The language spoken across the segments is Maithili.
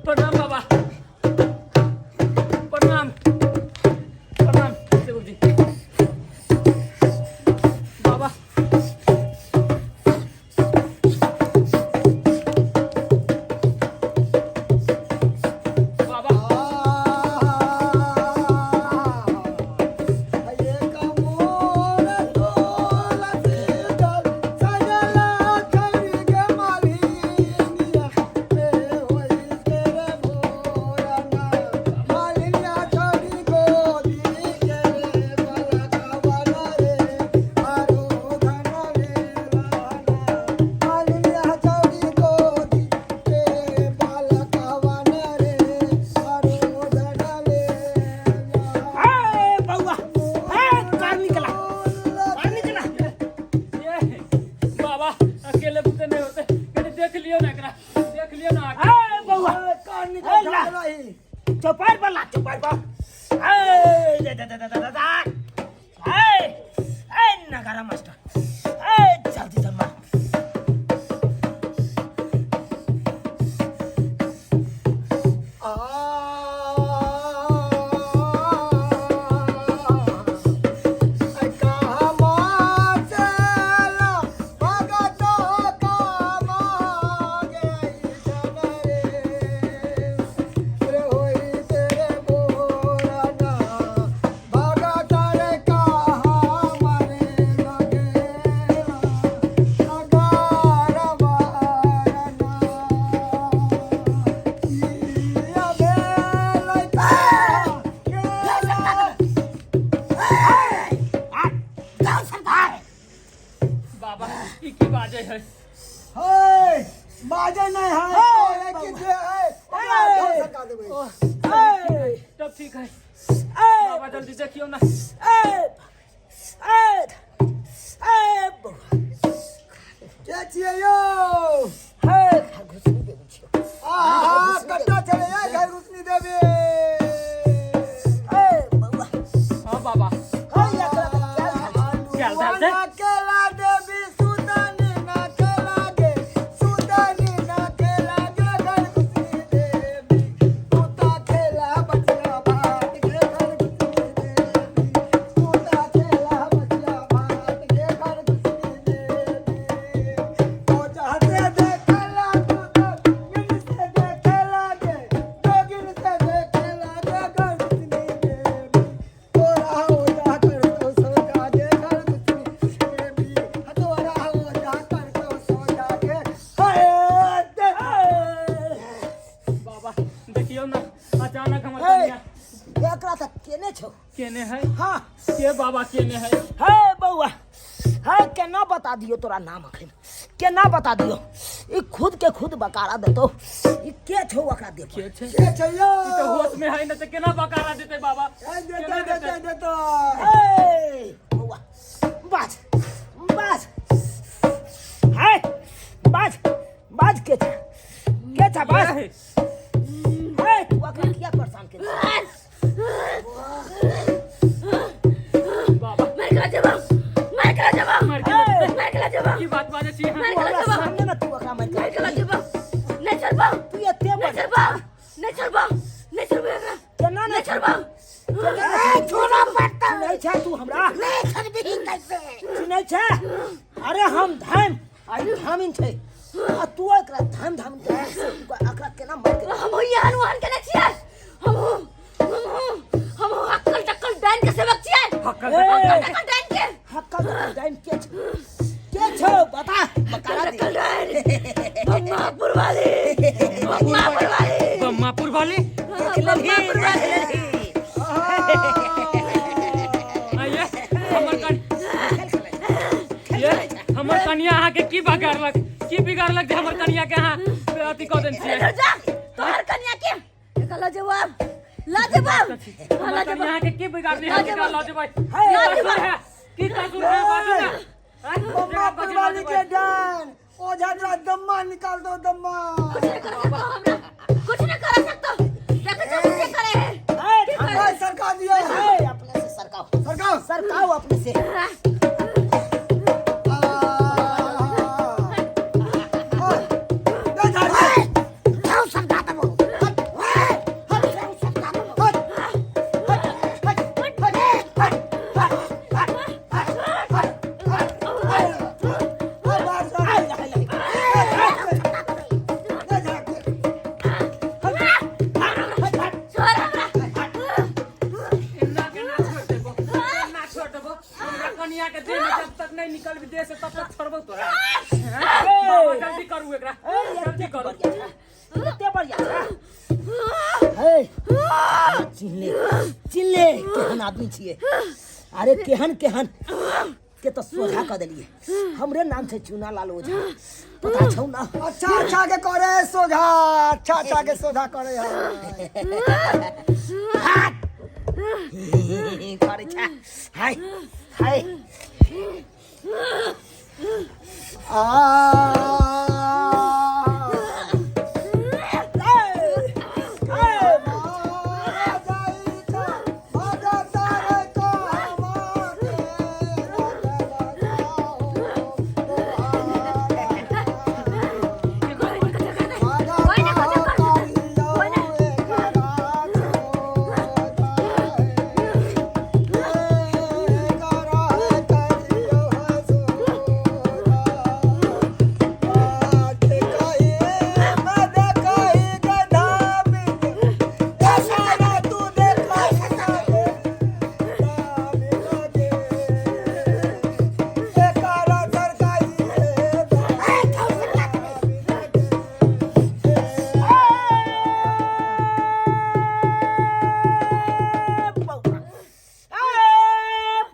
प्रणाम बाबा, प्रणाम, प्रणाम सेवक जी बाबा। बाबा, बउआ, ए, कार निकला, कार निकला। ये बाबा, अकेले बुते नहीं होते, कनी देख लियो ना एकरा, देख लियो ना आके। ए बउआ, ए ला, चौपाई पर ला, चौपाई पर। ए दे दे दे दे दे दे। ए ए नगारा मास्टर, ए जल्दी चल मार। बाबा, ई की बाजे है? बाजे नहीं है, तोरे की जे है ओकरा ढोल सका देबै। तब ठीक है। ए बाबा, जल्दी देखियो ना। ए ए ए बउआ। के छियै यौ? हे, घुसनी देबै छियौ। आहा, कट्टा छलै ये घर रुसनी देवी। ए बउआ। हाँ बाबा। हे, एकरा तऽ कैल खाइ छै। क्या दाल से? केला देवी सुतनी ना केला गे, सुतनी ना केला गे घर घुसनी देवी, तोता खेला बचिया भात गे घर घुसनी देवी, तोता खेला बचिया भात गे घर घुसनी देवी, तो चाहते देखला तू तो गिन से देखला गे, जोगिन से देखला गे घर घुसनी देवी, तोरा हो जा कर तो सो जागे घर घुसनी देवी, तोरा हो जा कर तो सो जागे हाय दे। बाबा, देखियो ना, अचानक हमर ए, कनिया एकरा तऽ केने छौ? केने है? हाँ। के बाबा, केने है? हे बउआ, हे, केना बता दियो तोरा नाम अखन, केना बता दियो? ई खुद के खुद बकारा देतो। ई के छौ ओकरा दे? के छै? के छै यौ? ई तऽ होश में है ना, तऽ केना बकारा देते बाबा? ए, देतो। केना देतो। देतै? देतो। ए बउआ, बाज, बाज, हे बाज, बाज, के छ, के छ, बाज। ये, हे, तू अखन किया परेशान के? बाबा। मार के जवाब, मार के जवाब। मार के देतै। मार के जवाब। की बात बाजै छी अहाँ? मार तू के हमरा जवाब। सामने में तू ओकरा मारि मार के के जवाब, नहीं छोड़बो। तू एते नहीं बड़ छोड़बो, नहीं छोड़बो, नहीं छोड़बो एकरा। केना नहीं नहीं छोड़बो। ए, छोड़ा पड़ता नहीं छै तू हमरा। नहीं छोड़बिही कैसे? चिन्है छै? अरे हम धाम आ ई धामिन छै आ तू एकरा धाम धाम के एकरा केना मारि के हम यहाँ वहां के नहीं छियै, हम हम हम हक्कल टक्कल डाइन के सेवक छियै। हक्कल ए, हक्कल टक्कल डाइन के। हक्कल टक्कल डाइन के छौ? के छौ, बता, बकारा दे। टक्कल डाइन, बम्मापुर वाली, बम्मापुर वाली। बम्मापुर वाली। देख लेलही? बम्मापुर वाली। आइए, हमर कन ये हमर कनिया अहाँके की बिगाड़लक, की बिगाड़लक जे हमर कनिया के अहाँ अथी कऽ देने छियै? इधर जा, तोहर कन्या के एकला जवाब। ला जेबो हाँ, ला जेबो यहाँ के की बिगाड़ली है ला ला जेबै ला की जेबै। कसूर है की कसूर है बाजू ना आँय, बम्मा जरा बाजू, पुरवाली बाजू, के डान ओझा तोरा दम्मा निकाल दो दम्मा कुछ नहीं कर सकता हमरा कुछ नहीं कर सकता देखो सब के करे है की करे? ओए सरकार दिया ए, अपने से सरकाओ सरकार सरकाओ अपने से हाँ, जाओ समझा दो जाओ समझा दो छोड़ हमरा एना के ना छोड़ देबो ना छोड़ देबो हमरा कनिया के देह में जब तक नहीं निकल देह से तब तक छोड़बो तोरा हैं? बाबा जल्दी करू एकरा जल्दी करू कते बढ़िया हे चिन्ह ले चिन्ह ले केहन आदमी छियै अरे केहन केहन के तो सोझा कऽ देलियै हमरे नाम छै चूना लाल ओझा पता छौ ना अच्छा अच्छा के करे सोझा अच्छा अच्छा के सोझा करे है करे छै हाय हाय आ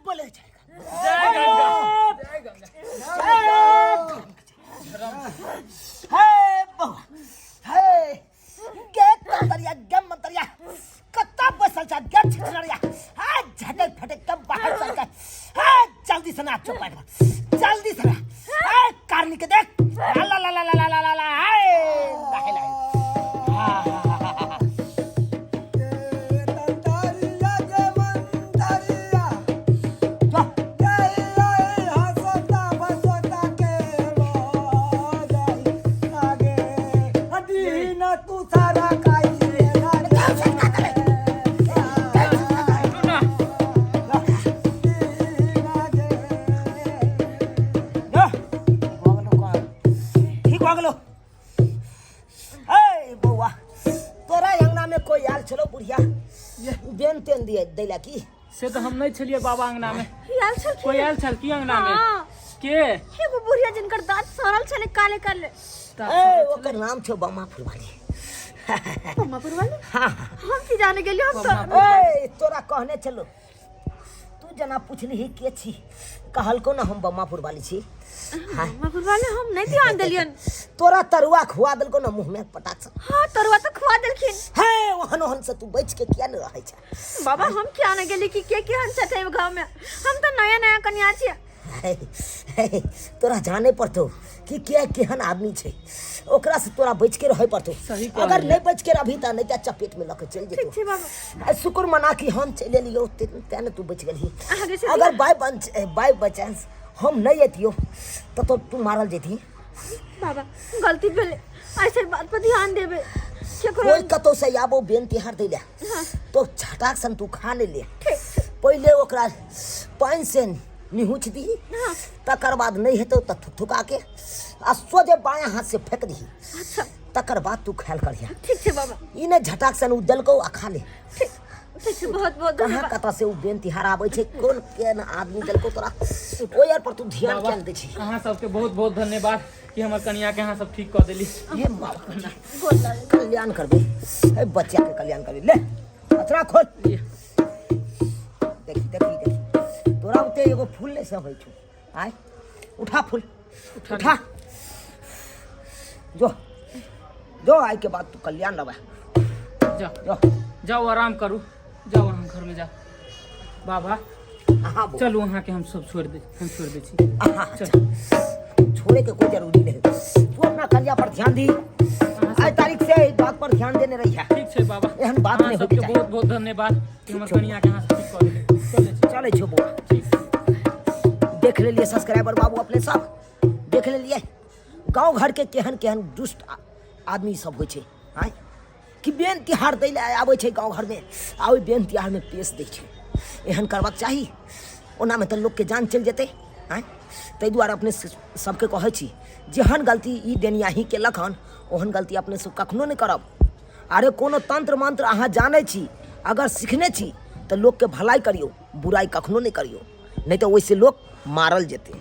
बोले छै जय गंगा जय गंगा हे बौआ हे गे तंतरिया गे मंतरिया कत्ता बैसल छ गे छिछड़िया हा झटक फटक के बाहर चल के हा जल्दी से नाच चौपाट पर जल्दी से ना हे कारनी के देख ला ला ला ला ला ला ला ला हे लाहे लाहे हा हा हा हा तू सारा काई सुनू ना ना भऽ गेलौ काम ठीक भऽ गेलौ हे बौआ तोरा अंगना में कोई आयल छलो बुढ़िया बेन तेन दिए दैला की से तऽ हम नहि छलियै बाबा अंगना में आयल छल कोई आयल छल की अंगना में हाँ। के एगो बुढ़िया जिनकर दांत सड़ल छले काले काले ए ओकर नाम छौ बमा फुलवाली बम्मापुर वाले हाँ हम की जाने गेलियै हम तो ए तोरा कहने छलो तू जना पुछली के छी कहलको ना हम बम्मापुर वाली छी हाँ बम्मापुर वाले हम नहीं ध्यान देलियन तोरा तरुआ खुआ देलको ना मुंह में पटाक से हाँ तरुआ तो खुआ देलखिन हे ओहन ओहन से तू बच के किया ने रहै छै बाबा हम किया ने गेली कि के केहन छथि एहि गाँव में हम तो नया नया कनिया छियै हे, हे, तोरा जाने पड़तौ कि के केहन आदमी छै ओकरा से तोरा बच के रहै पड़तौ सही कहलियै। अगर नहीं बच के रहबही तऽ नहीं तऽ चपेट में लऽ के चलि ठीक जेतौ छै बाबा आ शुक्र मना कि हम चलि एलियौ तें ने तू बचि गेलही अहाँके से अगर बाय बंच बाय बचांस हम नहीं एतियौ तऽ तो तू मारल जेती बाबा गलती भेलै ऐसे बात पर ध्यान देबै केकरो कोई कतौ से आबो बेन तिहार दै ले तो छटाक सन तू खा नहीं ले पहिले ओकरा पानि से निहुँच दीही तकर बाद नहीं हेतौ तऽ थुकथुका के आ सोझे बायाँ हाथ से फेंक दीही अच्छा तकर बाद तू खायल करिहा ठीक छै बाबा ई नहि झटाक सन उ देलकौ आ खा ले ठीक ठीक छै बहुत बहुत कहाँ धन्यवाद कतऽ से उ बेन तिहार आबै छै कोन केहन आदमी देलकौ तोरा ओहि आर पर तू ध्यान बाबा किया नहि दै छी अहाँ सबके बहुत बहुत धन्यवाद कि हमर कनिया के अहाँ सब ठीक कऽ देली हे बाबा कल्याण करबै हे बच्चा के कल्याण करबै ले अचरा खोल देखी देखी देखी तोरा उते एगो फूल नहीं सब होइ छौ आय उठा फूल उठा जो जो आय के बाद तू कल्याण रबा जा जो जा जाउ आराम करू, जाउ अहाँ घरमे जाउ। बाबा हाँ बोल। चलू, अहाँके हम सब छोड़ि दै, हम छोड़ि दै छी। हाँ, चलू। छोड़े के कोई जरूरी नहीं, तू अपना कन्या पर ध्यान दी। आइ तारीख से एहि बात पर ध्यान देने रही है। ठीक छै बाबा। एहन बात अहाँ नहि होइके सबके चाही। बहुत बहुत धन्यवाद कि हमर ठीक छौ। कनियाके अहाँ ठीक कऽ देलियै। चलै छी। चलै छौ बौआ। ठीक। देख लेलियै सब्सक्राइबर बाबू, अपने सब देख लेलियै गाँव घरके केहन केहन दुष्ट आदमी सब होइ छै। आँय कि बेन तिहार दै लए आबै छै गाँव घरमे आ ओहि बेन तिहारमे पेश दै छै। एहन करबाक चाही? ओनामे तऽ लोकके जान चलि जेतै। आँय, ताहि दुआरे अपने सबके कहै छी, जेहन गलती ई डेनियाही केलक हन, ओहन गलती अपने सब कखनो नहि करब। अरे कोनो तंत्र मंत्र अहाँ जानै छी, अगर सीखने छी, तऽ लोकके भलाई करियौ, बुराइ कखनो नहि करियौ, नहि तऽ ओहिसँ लोक मारल जेतै।